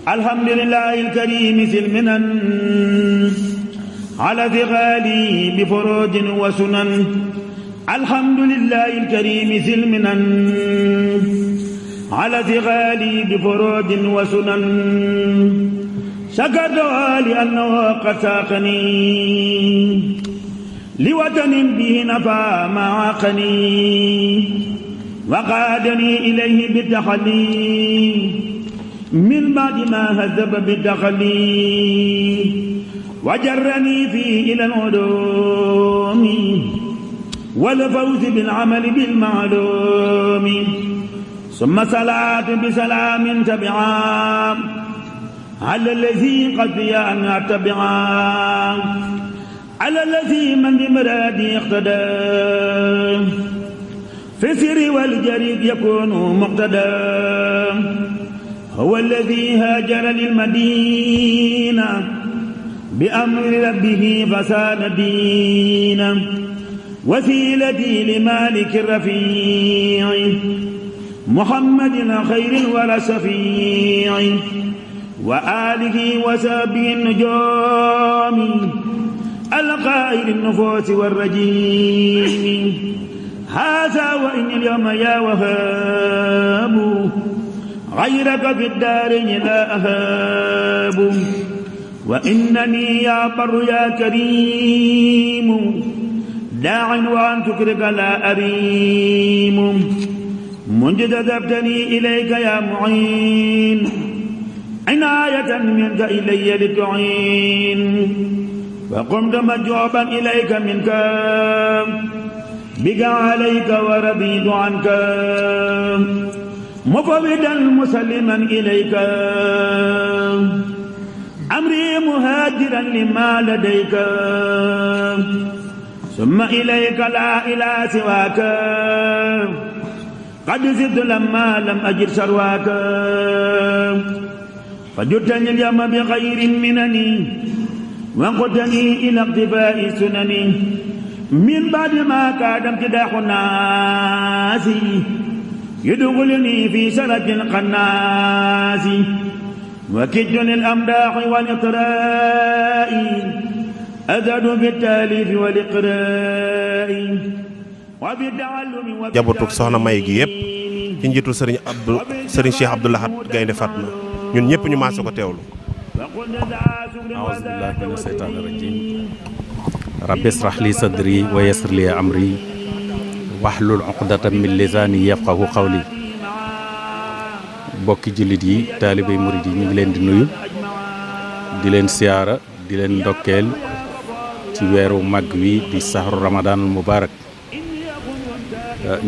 الحمد لله الكريم ذي المنن على ثقالي بفروج وسنن. الحمد لله الكريم ذي المنن على ثقالي بفروج وسنن. شكرت لأنه قد ساقني لوطن به نفى ما عاقني وقادني إليه بالتخلي من بعد ما هذب بالتخلي وجرني فيه إلى العلوم والفوز بالعمل بالمعلوم. ثم صلاة بسلام تبعا على الذي قد أن أتبعا على الذي من بمرادي اقتدى في السر والجريد يكون مقتدى. هو الذي هاجر للمدينة بأمر ربه فساد دينا وسيلتي لمالك الرفيع محمد خير ولا شفيع وآله وصحبه النجوم القائل النفوس والرجيم. هذا وإن اليوم يا وهاب غيرك في الدارين لا أهاب. وإنني يا بر يا كريم داع وأن تكرك لا أريم. منذ جذبتني إليك يا معين عناية منك إلي لتعين. فقمت مجوبا إليك منك بك عليك ورضيت عنك مفوضا مسلما إليك أمري مهاجرا لما لديك. ثم إليك لا إله سواك قد زدت لما لم أجد سرواك. فجدتني اليوم بخير منني وقدني إلى اقتفاء سنني من بعد ما كاد امتداح الناس يدخلني في سلك القناس. وكدني الأمداح والإقراء أزاد بالتاليف والإقراء وبالتعلم. jabotuk soxna May gi yëpp ci njiitul sëriñ Cheikh Abdou Lahad Gaynde Fatma ñun ñëpp ñu maase ko teewlu. أعوذ بالله من الشيطان الرجيم رب اشرح لي صدري ويسر لي أمري واحلل عقدة من لساني يفقهوا قولي. bokki jullit yi taalibey murid yi ñu ngi leen di nuyu di leen siyaara di leen ndokkeel ci weeru mag wi di sahru ramadanul mubarak.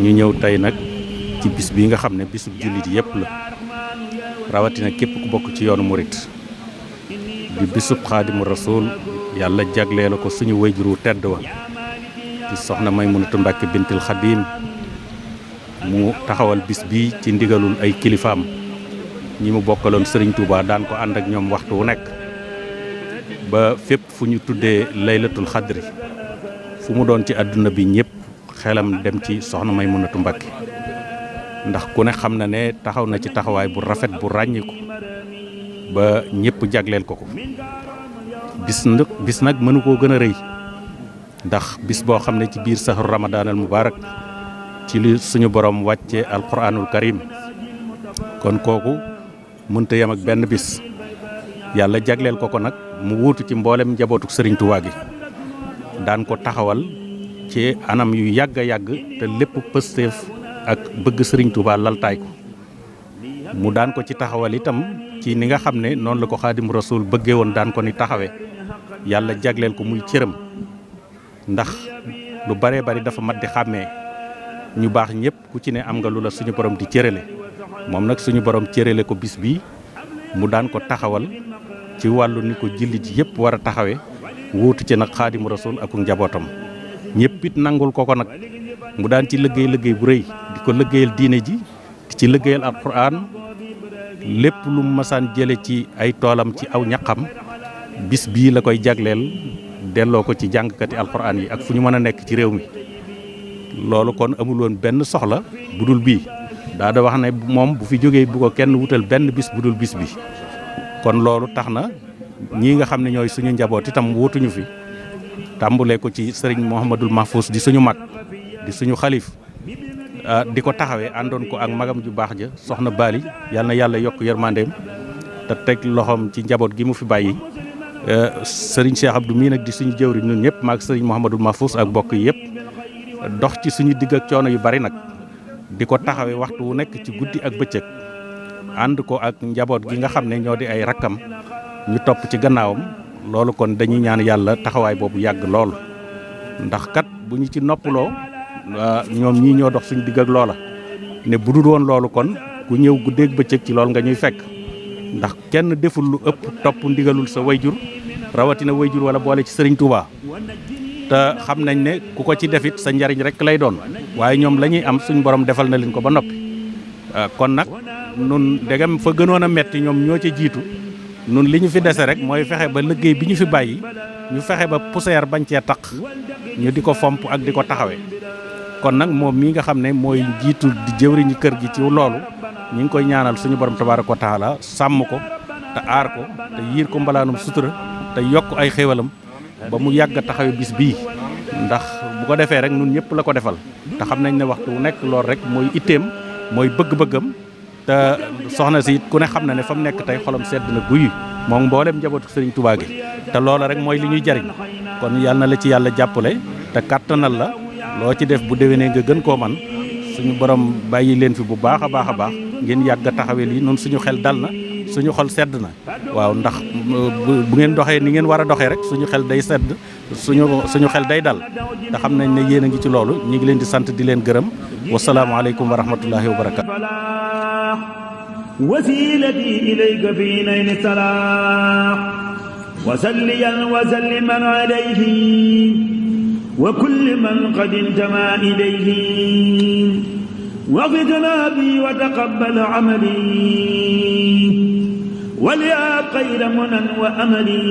ñu ñëw tey nag ci bis bi nga xam ne bisub jullit yëpp la rawatina képp ku bokk ci yoonu murid di bisub xaadimu rasul yàlla jagleel ko suñu wayjuru tedd wa di soxna Maymunatu Mbàkke bintul Xadim mu taxawal bis bi ci ndigalul ay kilifaam ñi mu bokkaloon Sëriñ Tuuba daan ko ànd ak ñoom waxtu wu nekk ba fépp fu ñu tuddee laylatul xadri fu mu doon ci àdduna bi ñëpp xelam dem ci soxna Maymunatu Mbàkke ndax ku ne xam na ne taxaw na ci taxawaay bu rafet bu ràññiku ba ñëpp jagleel ko ko. bis nag mënu koo gën a rëy ndax bis boo xam ne ci biir sahru ramadan al mubarak ci li suñu borom wàcce alquranul karim kon kooku mënta yem ak benn bis yàlla jagleel ko ko nag mu wuutu ci mboolem njabootuk Sëriñ Tuubaa gi daan ko taxawal ci anam yu yàgg a yàgg te lépp pësteef ak bëgg Sëriñ Tuubaa laltaay ko mu daan ko ci taxawal itam ci ni nga xam ne noonu la ko xaadim rasul bëggee woon daan ko ni taxawee yàlla jagleel ko muy cëram ndax lu baree bari dafa mat di xàmmee ñu baax ñëpp ku ci ne am nga lu la suñu borom di cërale moom nag suñu borom cërale ko bis bi mu daan ko taxawal ci wàllu ni ko jullit yëpp war a taxawee wuutu ci nag xaadimu rasul ak njabootam ñëpp it nangul ko nag mu daan ci liggéey bu rëy di ko liggéeyal diine ji di ci liggéeyal alquran lépp lu mu masaan jële ci ay toolam ci aw ñaqam bis bii la koy jagleel delloo ko ci jàngkati alquran yi ak fu ñu mën a nekk ci réew mi. loolu kon amul woon benn soxla bu dul bii daa da wax ne moom bu fi jógee bu ko kenn wutal benn bis bu dul bis bi kon loolu tax na ñii nga xam ne ñooy suñu njaboot itam wutuñu fi tàmbulee ko ci sëriñ Mouhamadul Mahfous di suñu mag di suñu xalif di ko taxawee àndoon ko ak magam ju baax ja soxna Bali yal na yàlla yokk yërmandeem te teg loxoom ci njaboot gi mu fi bàyyi sëriñ Cheikh Abdou mii nag di suñu jëwriñ ñun ñëpp maag sëriñ Mouhamadul Mahfous ak bokk yi yëpp dox ci suñu digg ak coono yu bari nag di ko taxawee waxtu wu nekk ci guddi ak bëccëg ànd ko ak njaboot gi nga xam ne ñoo di ay rakkam ñu topp ci gannaawam loolu kon dañuy ñaan yàlla taxawaay boobu yàgg lool ndax kat bu ñu ci noppaloo ñoom ñii ñoo dox suñu digg ak loola ne bu dul woon loolu kon ku ñëw guddeeg bëccëg ci loolu nga ñuy fekk ndax kenn deful lu ëpp topp ndigalul sa wayjur rawatina wayjur wala boole ci sëriñ Touba te xam nañ ne ku ko ci defit sa njariñ rek lay doon waaye ñoom la ñuy am suñu borom defal na leen ko ba noppi kon nag nun degam fa gënoon a metti ñoom ñoo ca jiitu nun li ñu fi dese rek mooy fexe ba liggéey bi ñu fi bàyyi ñu fexe ba poussière bañ cee taq ñu di ko fomp ak di ko taxawee kon nag moom mii nga xam ne mooy jiitu di jëwriñu kër gi ci loolu ñu ngi koy ñaanal suñu borom tabaaraka wa taala sàmm ko te aar ko te yiir ko mbalaanum sutura te yokk ay xéwalam ba mu yàgg a taxawee bis bii ndax bu ko defee rek nun ñëpp la ko defal te xam nañ ne waxtu wu nekk loolu rek mooy itteem mooy bëgg-bëggam te soxna si it ku ne xam na ne fa mu nekk tey xolam sedd na guy moom mboolem njabootu sëriñ Touba gi te loola rek mooy li ñuy jariñ kon yal na la ci yàlla jàppale te kàttanal la loo ci def bu déwénee nga gën koo man suñu borom bàyyi leen fi bu baax a baax a baax ngeen yàgg a taxawee lii noonu suñu xel dal na suñu xol sedd na waaw ndax bu ngeen doxee ni ngeen war a doxee rek suñu xel day sedd suñu xel day dal te xam nañ ne yéen a ngi ci loolu ñu ngi leen di sant di leen gërëm wasalaamaaleykum wa rahmatullahi wa barakatu وسيلتي إليك في نيل الصلاح وسليا وسلما عليه وكل من قد انتمى إليه واغفرنا بي وتقبل عملي وليا خير منى وأملي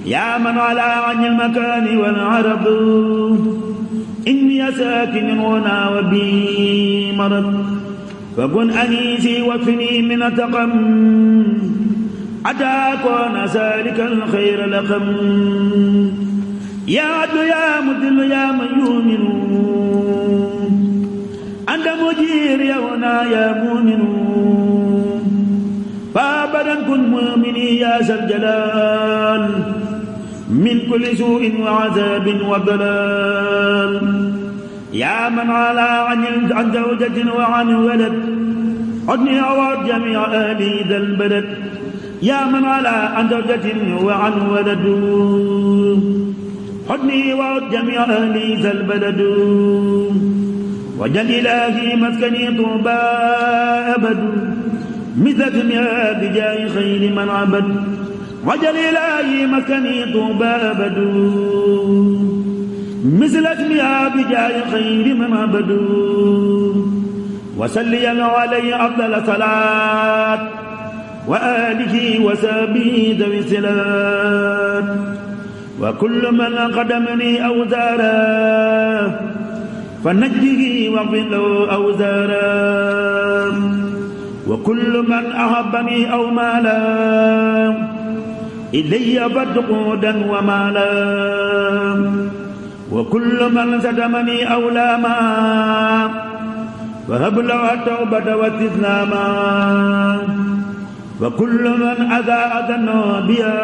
يا من على عن المكان والعرض إني ساكن هنا وبي مرض فكن أنيسي وفني من تقم حتى أكون سالك الخير لكم يا عدل يا مدل يا من يؤمن أنت مجير يا هنا يا مؤمن فأبدا كن مؤمني يا ذا الجلال من كل سوء وعذاب وضلال يا من على عن زوجة وعن ولد عدني عوض جميع أهلي ذا البلد يا من على عن زوجة وعن ولد عدني وعد جميع أهلي ذا البلد وجل إلهي مسكني طوبى أبد مثل دنيا بجاه خير من عبد وجل إلهي مسكني طوبى أبد مثل اسمها بجاه خير من عبدوا وسليا عليه أفضل صلاة وآله وسابه ذوي الصلات وكل من قدمني أوزارا فنجه واغفر له أوزارا وكل من أحبني أو مالا إلي فادقودا ومالا وكل من ستمني أو لاما فهب له التوبة واستسلاما وكل من أذى بها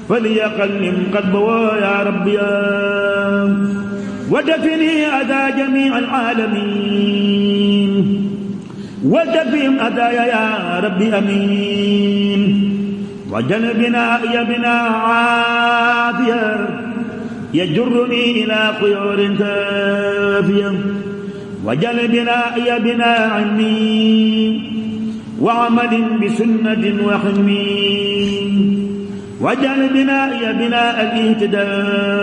فليقلم قلبه يا ربي ودفني أذى جميع العالمين ودفهم أذايا يا ربي أمين وجنبنا يا بنا عافية يجرني إلى خيور كافية وجلبنا يا بنا علمي وعمل بسنة وحلمي وجلبنا يا بنا الاهتداء